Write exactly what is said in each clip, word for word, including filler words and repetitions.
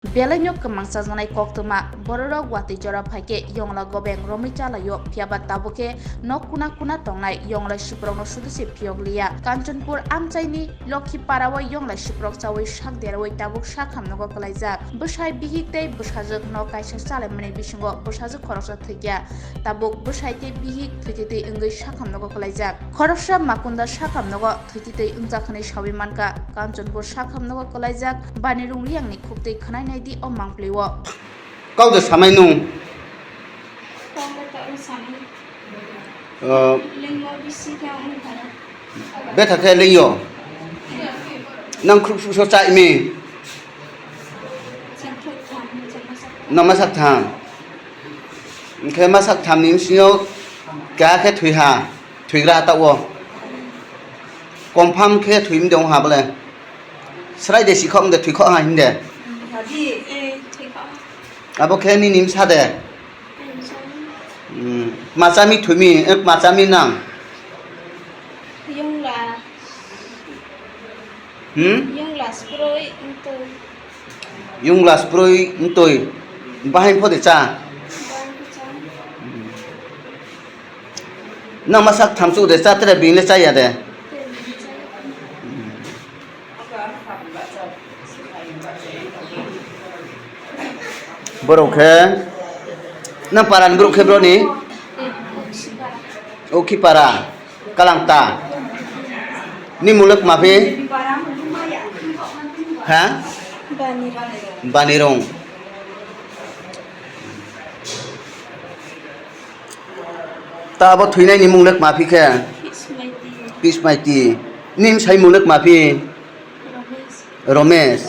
Belaino kwmang chajaknai koktwma, bororok watwi jora phaikhe yongla gobeng romwi chalaio, phiyaba tabukhe nok kuna kuna tongnai yongla siprokno sudu se phiyokliya. Kanchanpur amchaini Lokhiparao yongla siprok chawi sak derawi tabuk sak hamnogo kwlaijak. Bwsai bihik tei bwsajwk nok kaisa chalaimani bisingo bwsajwk khoroksa thwikya. Tabuk bwsai tei bihik thwitwi twi wngwi sak hamnogo kwlaijak. Khoroksa makunda sak hamnogo thwitwi twi wngjak hwnwi sawi mankha. Kanchanpur sak hamnogo kwlaijak Banirung Riyangni khuktwi khwnai naidi o mangpli-o. Kau de samai nung. Kau de tau samai. O. Lengmo bisi khe ang kha. Betha khe lengyo. Nang khuk suk so chai mi. Chang thok tham, chang masak tham. Nang masak tham. Hwnkhe masak tham ni bisingo keha khe thwi ha. Thwigra ha ta o. Confirm khe thwimde wng ha bole. Srai de sikhok de thwikhok ha hinde. Abo khe nini msa de. Hmm. Machami thwimi, eh, machami nang. Yongla. Hmm? Yongla sproi ntwi. Yongla sproi ntwi. Bahai pho de cha. Bahai pho cha. Nang masak thamsuk de cha tere bini le chaya de. Borok khe nang para ni borok khe bro ni? Okhipara, Kalangta. Ni muluk mapi? Ha? Banirung. Ta abo thwinai ni mung lek mapi khe? Pismaiti. Pismaiti. Nim sai mung lek mapi? Romesh. Romesh.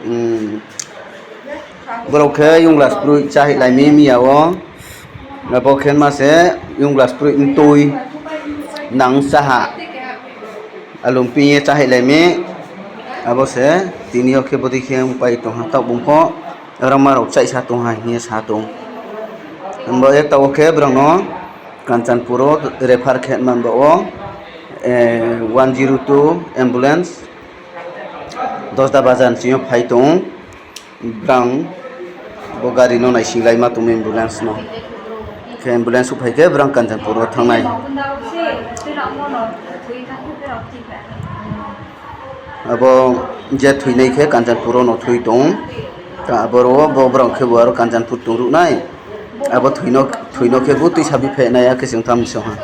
Hmm. Borok khe yunglas prui chahi lai mi miya o. Abo khe ma se yunglas prui ntui nang saha. Alum piye chahi lai mi. Abo se tini o khe bwtwi khe wng pai tong ha tok bung pho. Oro ma rok chaisa tong ha hiye sa tong. Hwnba ekta o khe borok no Kanchanpur o refer khe man ba o, eh, one zero two ambulance Dosda Bazar ni simi phai tong. Brang bo gari no naising lai ma tong ambulance no. Khe ambulance o phai khe brang Kanchanpur o thangnai. Abo je thwinai khe Kanchanpur o no thwi tong. Ta aboro bo borok khe bo aro Kanchanpur tong ruknai. Abo thwino, thwino khe bo twisa bi phainai, a khe chwng tam song ha.